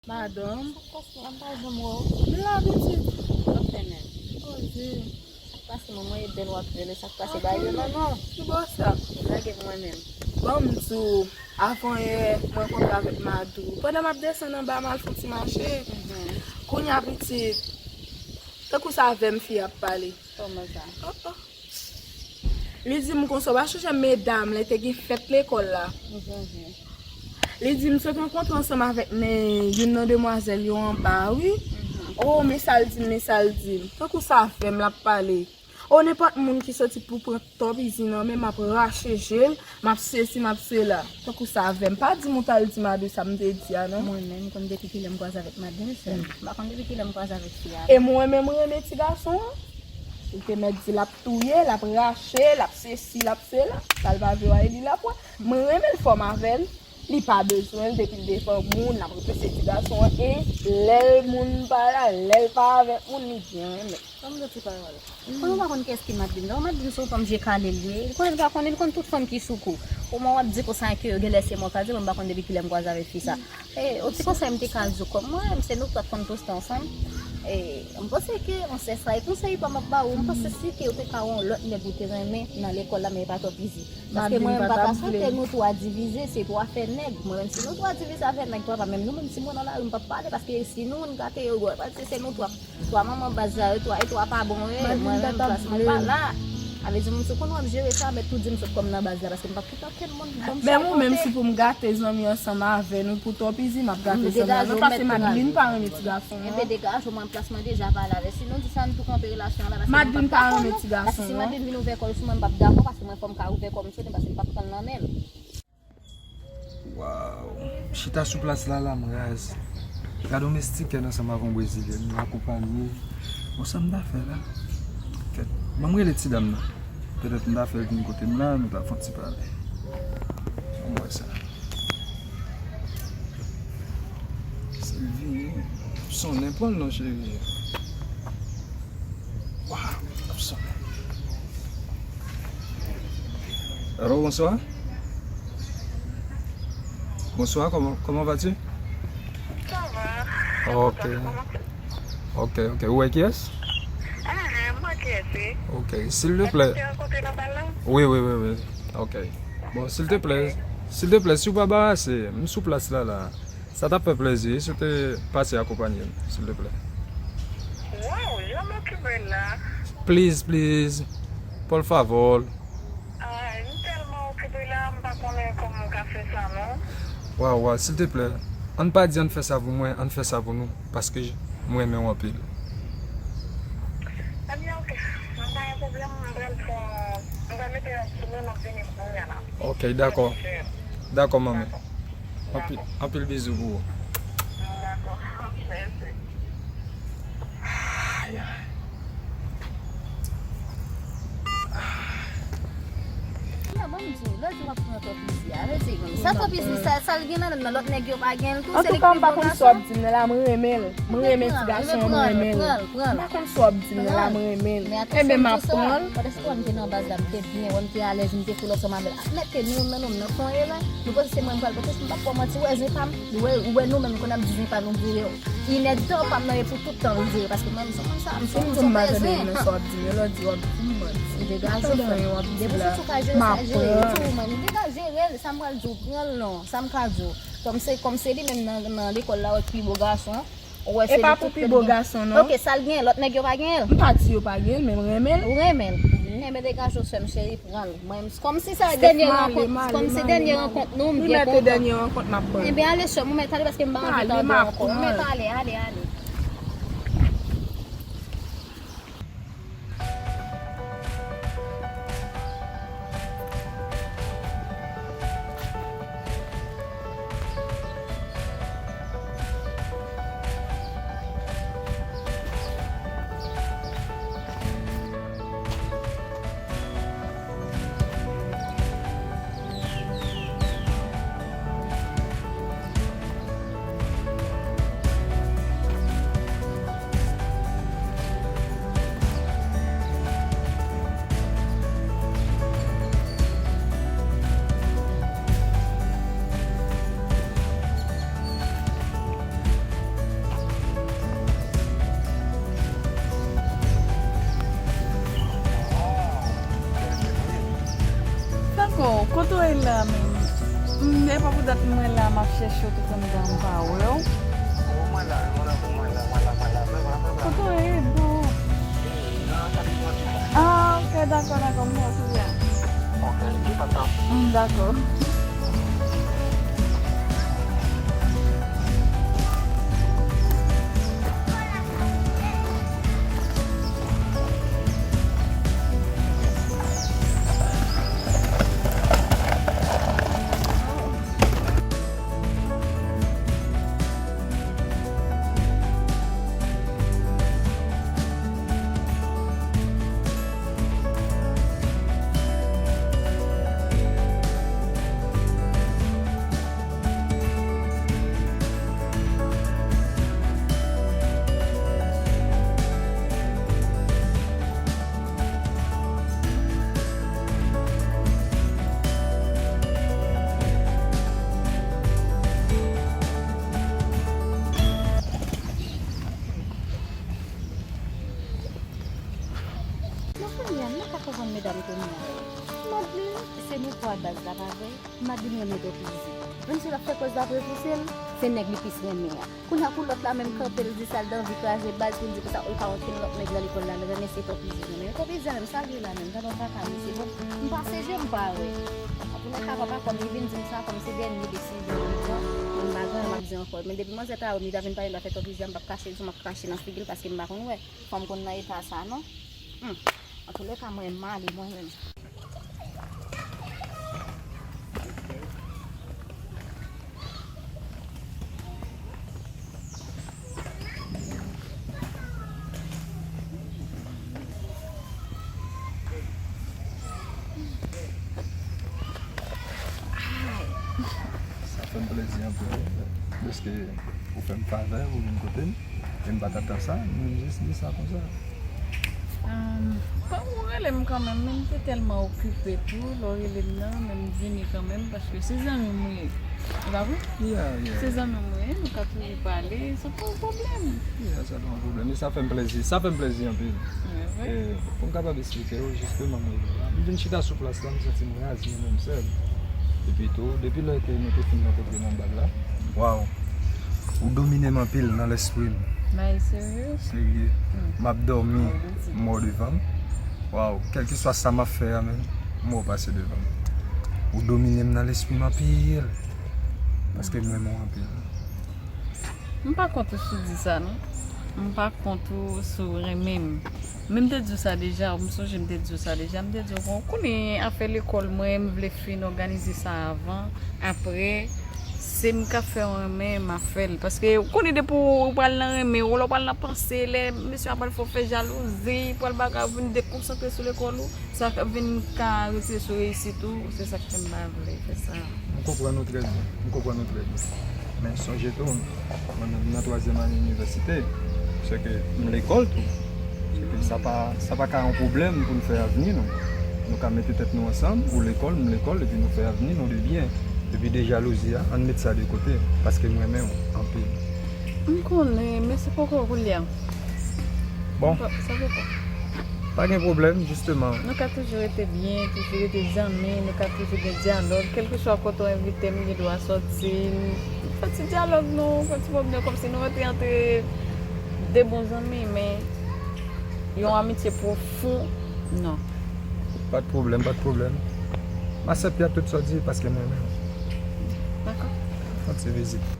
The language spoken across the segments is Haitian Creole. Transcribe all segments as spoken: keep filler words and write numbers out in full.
Madanm. Sa k pase? M pa janm wè w. M la, pitit. Sa w fè menm? Poze. Sa k pase, manman e bèl w ap rele? Sa k pase? Ba yo non, non. Ki bò sa? Lage pou mwen menm. Ban m di w, avan yè, m rankontre avèk Madou. Pandan m ap desann anba, m al fè yon ti mache. Mhm. Kounye a, pitit, tankou se avè m fi a ap pale. Kòman sa? Oh, oh. Li di m konsa, w pa chonje medam lè te gen fèt lekòl la. M chonje. Li di m sot rankontre ansanm avèk men youn nan demwazèl yo anba, wi. Mhm. Oh, men sa l di m, men sa l di m. Tankou se avè m l ap pale. Oh, nenpòt moun ki soti pou pran Top Easy nan men m, m ap rache je l, m ap sesi, m ap sela. Tankou se avè m. Pa di m ou t al di Madou sa m te di a, non. Mwen menm, m konn depi kilè m kwaze avèk Madou, sè. M pa konn depi kilè m kwaze avèk fi a. E mwen menm, m renmen ti gason an. Li te mèt di l ap touye, l ap rache, l ap sesi, l ap sela. Sa l pa vle wè, li l ap wè. Mwen renmen l fò m avè l. Li pa bezwen l, depi l devan moun, l ap rete se ti gason an. E lè l moun pa la, lè l pa avèk moun, li byen renmen. Ban m de ti pawòl. Konnen w pa konn kiyès ki Madlin. Donk Madlin se yon fanm je kale l ye. Li konnen, li pa konnen, li konn tout fanm ki sou kou. Kòman w ap di konsa ke genlè se mwen k al di, mwen m pa konn depi kilè m kwaze avèk fi sa. E, yon ti konsèy m te ka di w kòm mwen, se nou tout k ap konn poste ansanm. E, m panse ke yon sè sa, e konsèy pa m ap ba ou, m panse si ke ou te ka wè yon lòt nèg ou te renmen nan lekòl la, men e pa Top Easy. Paske mwen menm pa ta swete nou twa divize, se twa fè nèg. Mwen menm si nou twa divize afè nèg, papa, menm nou menm si mwen nan lari, m p ap pale, paske si nou youn gate yo, paske se nou twa. Twa manman baz la, yo twa, e twa pa bon, e mwen menm plas mwen pa la. Sa vle di, moun sou konn w ap jere sa, mèt tou di m sot kòm nan baz la, paske m p ap kite okenn moun ban m sa. Men ou menm, si pou m gate zanmi ansanm avè nou pou Top Easy, m ap gate zanmi avè nou, paske Madlin pa renmen ti gason an. Enben degaje w, mwen plas mwen deja pale avè. Si nou di sa, n tou kanpe relasyon an la, paske mwen p ap dakò non. Paske si Madlin vin ouvè kò l sou mwen, m p ap dakò, paske mwen fò m ka ouvè kò m sou li, paske m p ap pran l nan men l. Waw. M chita sou plas la, la m raz. Gade yon meksikèn ansanm avè yon brezilyèn, yo akonpanye. Bon, sa m ta fè la? Kèt. Ban m rele ti dam nan. Petèt m ta fè l vin kote m la, nou ta fè yon ti pale. Ban m wè sa. Sylvie, sonnen, pran l non, cheri. Waw, ap sonnen. Alo, bonswa. Bonswa, comment, comment vas-tu? Ça va. Ok. Comment tu... Ok, ok. Ou wè kiyès? Ah, mwen kiyès, wi. Ok, silvouplè. Èske te rankontre nan bal la? Wi, wi, wi, wi. Ok. Bon, silvouplè, silvouplè, si w pa anbarase, m sou plas la, la. Sa t ap fè plezi wi si w te pase akonpanye m, silvouplè. Waw, jan m okipe la. Please, please. Por favor. Ay, m tèlman okipe la, m pa konnen kòman m ka fè sa, non. Waw, waw, silvouplè. Ann pa di ann fè sa pou mwen, ann fè sa pou nou, paske m renmen w anpil. Ebyen, ok. M pa gen pwoblèm, m pral pran, m pral mete yon ti men, m ap vini kounye a la. Ok, dakò. Dakò, manmi. Dakò. Anpil, anpil bizou pou ou. Dakò. Mèsi. Ay, ay. Ban m di w, lòt jou w ap pran Top Easy a, rete menm. Sa Top Easy, sa, sa l gen nan, nan lòt nèg yo pa gen l tou, se li ki pi bon gason. Antouka, m pa konn sa w ap di m nan la, m renmen l. M renmen ti gason an, m renmen l. Pran l, pran l, pran l. M pa konn sa w ap di m nan la, m renmen l. Enben, m ap pran l. Pandan se tan m te nan baz la, m te byen, wè m te alèz, m te cool ansanm avè l. Mete nou nan, nou nan fon e la. Nou panse se mwen m pral pote, m p ap fè w manti, ou wè zen pa m, ou wè, ou wè nou menm, nou konn ap di zen pa nou vire. Inèdtan pa m nan e pou tout tan l dire, paske mwen, m se moun sa, m se yon ti zen. Degaje w, frè m. Depi w ka jere sa, jere l tou, man. Degaje, jere l, sa m pral di w, pran l non. Sa m ka di w. Kòm se, kòm se li menm nan, nan lekòl la, wè ki pi bo gason. Ou wè se li tout tèt gen. E pa pou pi bo gason, non. Ok, sa l gen, lòt nèg yo pa gen l? M pa di yo pa gen l, men m renmen l. Ou renmen l? Enben, degaje w, sè m cheri, pran l. Mwen, kòmsi sa dènye rankont, kòmsi dènye rankont nou, m byen kontan. Wi, mèt dènye rankont, m ap pran l. Enben, ale, sè m, ou mèt ale, paske m pa anvi tande ankò. Ou mèt ale, ale, ale. Ko, kote w ye la menm? M, e pa pou dat mwen la, m ap chèche w tout anndan, m pa wè w. Mwen la, mwen la, mwen la, mwen la, mwen la, mwen la, mwen la. Kote w ye, bro? Ah, ok, dakò, dakò, m wè w kounye a. Ok, tout atann. Mm, dakò. Mezanmi, m pa ka konprann medam kounye a. Madeline, se nou twa baz la, pa vre? Madeline renmen Top Easy. Menm si l ap fè kòz l ap repouse l, se nèg li plis renmen an. Kounye a pou lòt la menm kanpe, l di sa l t anvi kraze baz pou l di konsa, ou pa wè okenn lòt nèg nan lekòl la, l renmen se Top Easy l renmen. Top Easy a menm, sa l ye la menm, gade yon kaka mesye, bon, m pase je m pa wè. Antoulèka, papa kòm li vin di m sa, kòm se dènye desizyon li pran, m pa gen anyen m ap di ankò. Men depi manzè ta wè m, li ta vin pale m afè Top Easy a, m p ap kache l sou m ap krache nan figi l paske m pa konn wè. Fò m konn nan eta sa, non? Hmm. Antoulèka, mwen, m ale, mwen menm. Sa fè m plezi anpil, dèske ou fè m favè, ou vin kote m, e m pa t atann sa, m jis di sa konsa. Ahn, pa ou rele m kanmenm, men m te tèlman okipe tou, lè w rele m nan, men m vini kanmenm, paske se zanmi m ou ye. E pa vre? Yeah, yeah. Se zanmi m ou ye, nou ka toujou pale, sa pa yon pwoblèm. Yeah, sa pa yon pwoblèm. E sa fè m plezi, sa fè m plezi anpil. Wi, wi. E pou m kapab eksplike w, jisteman, mwen, m vin chita sou plas la, m santi m raz, mwen menm sèl. Epi tou, depi lè ke nou te fin rankontre nan bal la, waw, ou domine m anpil nan lespri m. May serye? Serye. Hmm. M ap dòmi, oh, m wè w devan m. Waw, kèlkeswa sa m ap fè a, menm, m wè w pase devan m. Ou domine m nan lespri m anpil. Paske m renmen w anpil. M pa kont ou si w di sa, non. M pa kont ou si w renmen m. Men m te di w sa deja, m sonje m te di w sa deja. M te di w, bon, konnen afè lekòl mwen, m vle fin òganize sa avan. Apre, se m k ap fè w renmen, m ap fè l. Paske ou konnen depi w pral nan renmen, ou lè w pral nan panse, lè mesye a pral fè w fè jalouzi, pral bagay, ou vin dekonsantre sou lekòl ou. Sa k ap vin ka retire sou reyisit ou, se sa k fè m pa vle fè sa. M konprann ou trè byen. M konprann ou trè byen. Men sonje tou, mwen menm m nan twazyèm ane inivèsite. Sèke m lekòl tou. Sèke sa pa, sa pa ka yon pwoblèm pou n fè avni nou. Nou ka mete tèt nou ansanm, ou lekòl, m lekòl, epi nou fè avni nou de byen. Epi de jalouzi a, ann met sa de kote, paske m renmen w anpil. M konnen, men se poko koulye a. Bon. Sa, sa poko. Pa gen pwoblèm, jisteman. Nou ka toujou rete byen, toujou rete zanmi, nou ka toujou gen dyalòg. Kèlkeswa kote w envite m, m gen dwa sòti. M fè ti dyalòg, nou fè ti pwoblèm, kòmsi nou rantre antre de bon zanmi, men yon amitye pwofon, non. Pa t pwoblèm, pa t pwoblèm. M aksepte tout sa w di, paske m renmen w. Dakò. Yon ti vizit.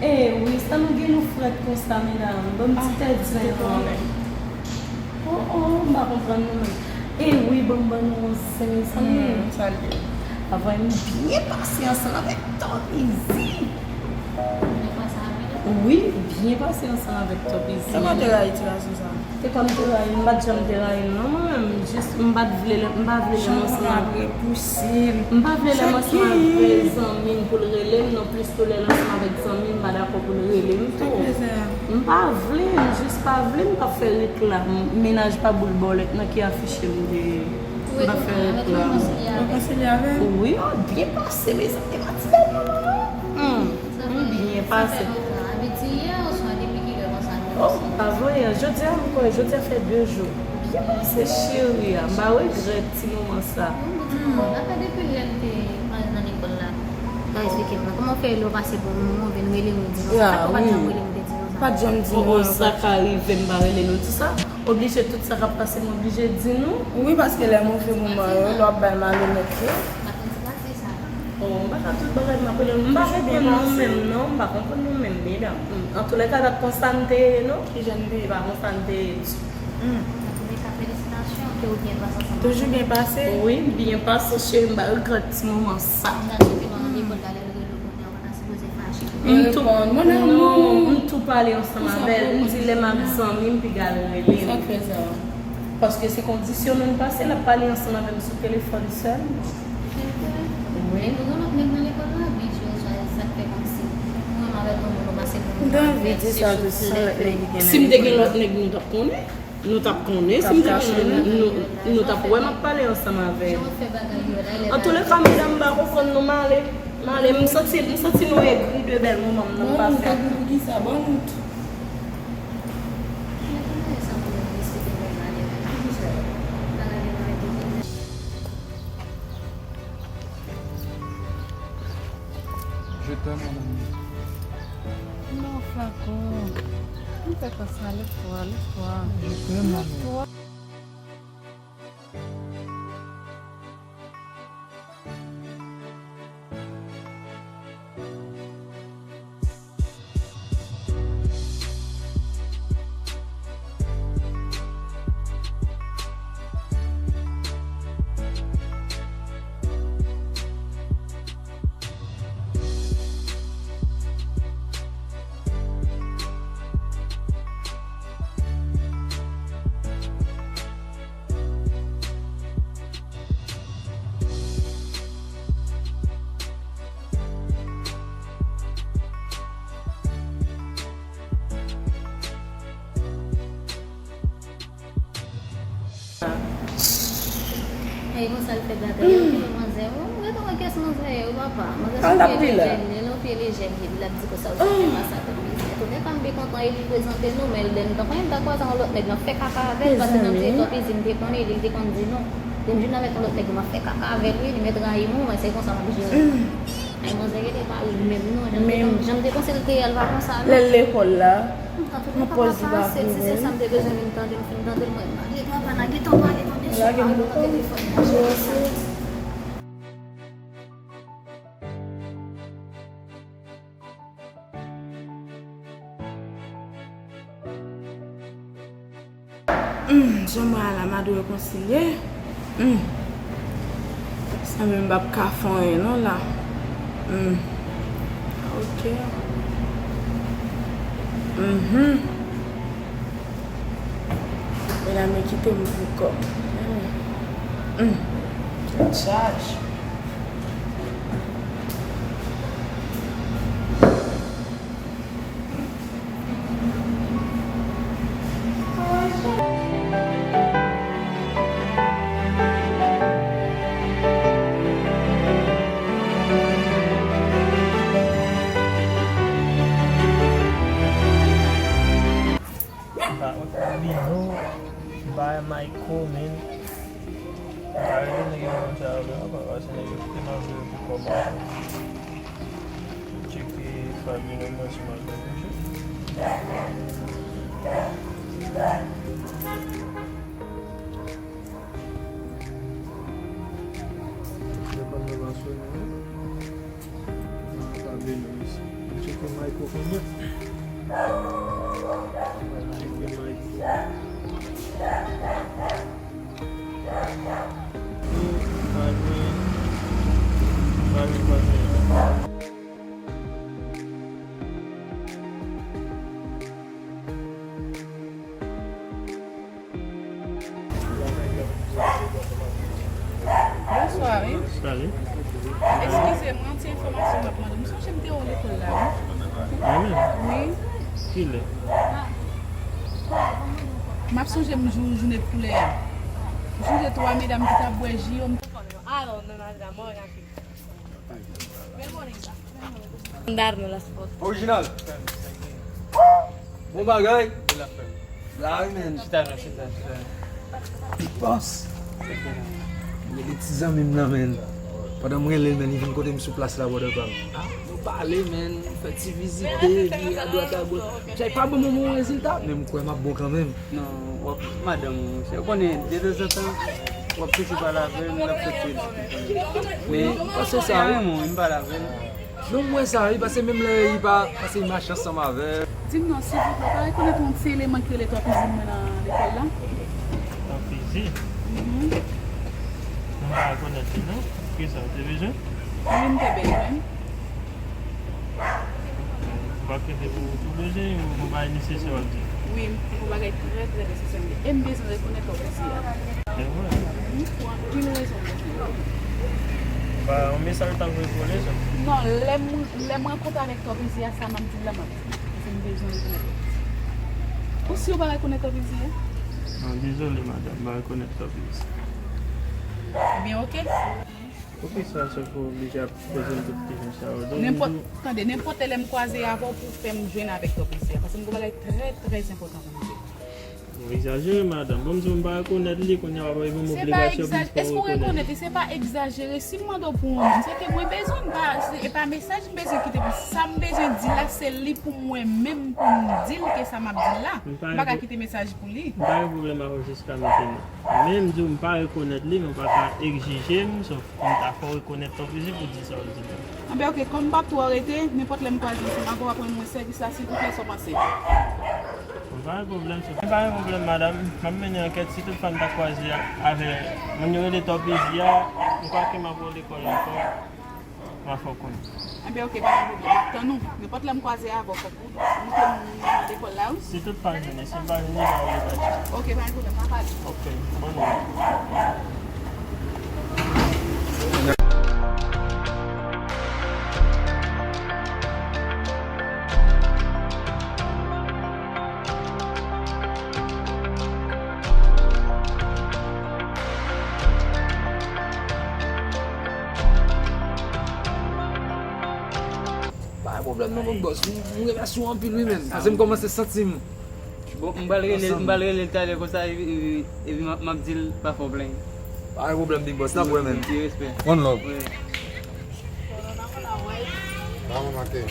Eh wi, sa nou gen nou frèt konsa, medam? Ban m ti tèt zen an. Oh, oh, m pa konprann nou menm. Eh wi, ban m ban nou yon zen, mezanmi. Sa l ye? Avè m byen pase ansanm avèk Top Easy. Wi, byen pase ansanm avèk Top Easy. Kòman te rayi ti gason sa? Se kòm te rayi, m pa t janm te rayi l non, mwen menm, jis m pa t vle lè, m pa vle lè m ansanm avèk, m pa vle lè m ansanm avèk zanmi m pou l rele m non, plis tou lè l ansanm avèk zanmi m, m pa dakò pou l rele m tou. M pa vle, m jis pa vle, m p ap fè reklam. Mennaj pa boul bòlèt nan ki afiche m te ye. M p ap fè reklam. Wi, oh, byen pase, mezanmi, pa ti bèl manman non. Hmm. M byen pase. Sa fè lontan. Abitye oswa depi kilè konsa nou ansanm? Oh, pa voye. Jodi a, m kwè, jodi a fè de jou. Byen pase, cheri a. M pa regrèt ti moman sa. Sa fè depi lè n te al nan lekòl la. Pa eksplike m non. Kòman w fè lè w pase pou moun, ou vin rele m, ou di nou sa? Sa fè w pa t janm rele m, ou te di nou sa? Pa t janm di nou ankò. Sa ka rive, m pa rele nou di sa. Oblije tout sa k ap pase, m oblije di nou. Wi, paske lè move moman yo, lè w ap bay malonèt yo. Oh, m pa ka tout bagay m ap rele nou. M pa konprann nou menm non, m pa konprann nou menm, medam. Hmm. Antoulèka, pa t konsa n te ye non. Kijan n te ye? E pa konsa n te ye ditou. Hmm. Antoulèka, felisitasyon, ke w byen pase ansanm avè l. Toujou byen pase? Wi, m byen pase, cheri, m pa regrèt ti moman sa. M ta swete l an lekòl la, lè l rele w kounye a, w pa ta sipoze fache. M tou, non, m tou pale ansanm avè l, m di lè m ak zanmi m, piga l rele m. Sa k fè sa? Paske se kondisyon nou n pase, l ap pale ansanm avè m sou telefòn sèlman. Wi. Men nou gen lòt nèg nan lekòl la, Bijou, sa, sa k fè kòmsi ou menm avèk yon moun ou pase pou moun. M te anvi di sa tou, si se lòt nèg li gen nan lekòl la. Si m te gen lòt nèg, nou t ap konnen. Nou t ap konnen, si m te konnen, nou, nou t ap wè m ap pale ansanm avè l. Antoulèka, medam, m pa konprann nou, m ale. M ale, m santi, m santi nou egri de bèl moman m nan pase. Poukisa? Ban nou tou. Je t'aime, mon ami. Non, Flacon. M fè konsa, lève-toi, lève-toi. Je t'aime, mon ami. Lève-toi. Ay, konsa l fè bagay yo, manzè. Ou ret wè kès manzè ye, wi papa. Manzè se yon pye lejè, li, li yon pye lejè, li, l ap di konsa, ou se fè pa sa, tout biznis. Tout nèg pa m byen kontan, e li prezante nou, men lè m t ap, mwen m ta kwaze yon lòt nèg, m ap fè kaka avè l, paske nan ti Top Easy m te konnen li, li te konn di nou. Lè m jwenn avèk yon lòt nèg, m ap fè kaka avè l, wi, li mèt rayi m, wi, men se konsa m ap jere. Ay, manzè rete pa wi menm non, jan m te, jan m te panse l te ye a, l pa konsa non. Lè l lekòl la, m pòz li pa vre menm. Se sa m te bezwen vin tande, m fin tande l, mwen, lage papa, lage tan, lage tan, lage tan, lage tan. Hmm, jan mwen a la, m a dwe rekonsilye. Hmm. Sanble m p ap ka fè anyen non la. Hmm. Ok. Mhm. Medam yo kite m pou kò m. Hmm. Hmm. Tèt chaje. Bino, by Michael, man. Mwen pa rele nèg yo konsa yo, men, pase nèg yo kite m ap jwe pou kòb mwen. Tcheke Fabino mwen sou mwen. Telefòn mwen pa sonnen non. Nan Fabino isi. Mwen tcheke Michael konbyen. Pale. Eskize m, yon ti enfòmasyon m ap mande. M sonje m te wè w lekòl la, wi. Mwen menm? Wi. Kilè? M ap sonje m jou, jounen koulè a. M sonje twa medam ki t ap bwè ji yo. Ah, non, non, non, non, non. Orijinal. Bon bagay. La wi, men. Chita non, chita, chita. Big Boss. Mwen gen de ti zanmi m nan, men. Pandan m rele l, men, li vin kote m sou plas la, brother pa m. Ah, nou pale, men. Fè ti vizite, vire adwat agòch. Chay pa ban mwen bon rezilta, men m kwè m ap bon kanmenm. Non, w ap madanm ou, monchè. Ou konnen, detanzantan, w ap soti pale avè l, l ap soti. Men, m panse sa, wi. Li renmen w, wi, m pale avè l. Non, m wè sa, wi, paske menm lè li pa, paske li mache ansanm avè l. Di m non, silvouplè, ou pa rekonèt yon ti eleman ki rele Tòpizi mwen nan lekòl la? Tòpizi? Mhm. Non, m pa rekonèt li, non. Kisa, ou te bezwen? Wi, m te bezwen. Ou pa kite pou, pou bezwen ou pou bagay nesesè w ap di? Wi, pou bagay trè, trè nesesè. E m bezwen rekonèt Tòpizi a. Se vre? Wi, pou anpil rezon. Ba, yon mesaj ou ta voye pou rezon? Non, lè m, lè m rankontre avèk Tòpizi a, sa m ap di l la, m ap di l. Se m bezwen rekonèt Tòpizi. Ou si ou pa rekonèt Tòpizi a? Non, dezole, madanm, m pa rekonèt Tòpizi. Ebyen, oke. Poukisa sa fè w oblije ap poze m tout kesyon sa yo? Donk, nenpòt, tande, nenpòt lè m kwaze avè w pou fè m jwenn avèk Tòpizi a, paske m gen bagay trè, trè enpòtan pou m di. Ou egzajere, madanm. Bon, m di w m pa rekonèt li, kounye a w ap ban m obligasyon pou m fè w rekonèt li. Èske w rekonèt li? Se pa egzajere. Si m mande w pou yon moun, se ke mwen bezwen, m pa, se, e pa mesaj m bezwen kite pou sa m bezwen di la, se li pou mwen menm pou m di l ke sa m ap di l la. M pa ka kite mesaj pou li. M pa gen pwoblèm avè w jiska mentenan. Men m di w m pa rekonèt li, men w pa ka egzije m, sòf m ta fè w rekonèt Tòpizi pou di sa w di la. Anben, oke, kòm m p ap twò rete, nenpòt lè m kwaze ansanm avè w, w ap rann mwen sèvis la, silvouplè, sa w panse? M pa gen pwoblèm, Sophie. M pa gen pwoblèm, madanm. M ap mennen ankèt. Si tout fwa m ta kwaze avè moun yo rele Tòpizi a, m kwè ke m ap wè w lekòl ankò. M a fè w konnen. Enben, oke, pa gen pwoblèm. M ap tann ou. Nenpòt lè m kwaze avè w, fòk ou moute m nan lekòl la, wi. Si tout pa jwenn, si m pa jwenn, m ba w mesaj. Oke, pa gen pwoblèm, n a pale. Oke, bòn jounen. Pa gen pwoblèm non, Big Boss. M, m remèsye w anpil, wi, menn. Paske m kòmanse santi m. Bon, m pral rele, m pral rele l talè konsa, epi, epi, epi m ap, m ap di l pa fè w plenyen. Pa gen pwoblèm, Big Boss. N ap wè, menn. Ok, respè. One love. Wi. Ba mwen manke.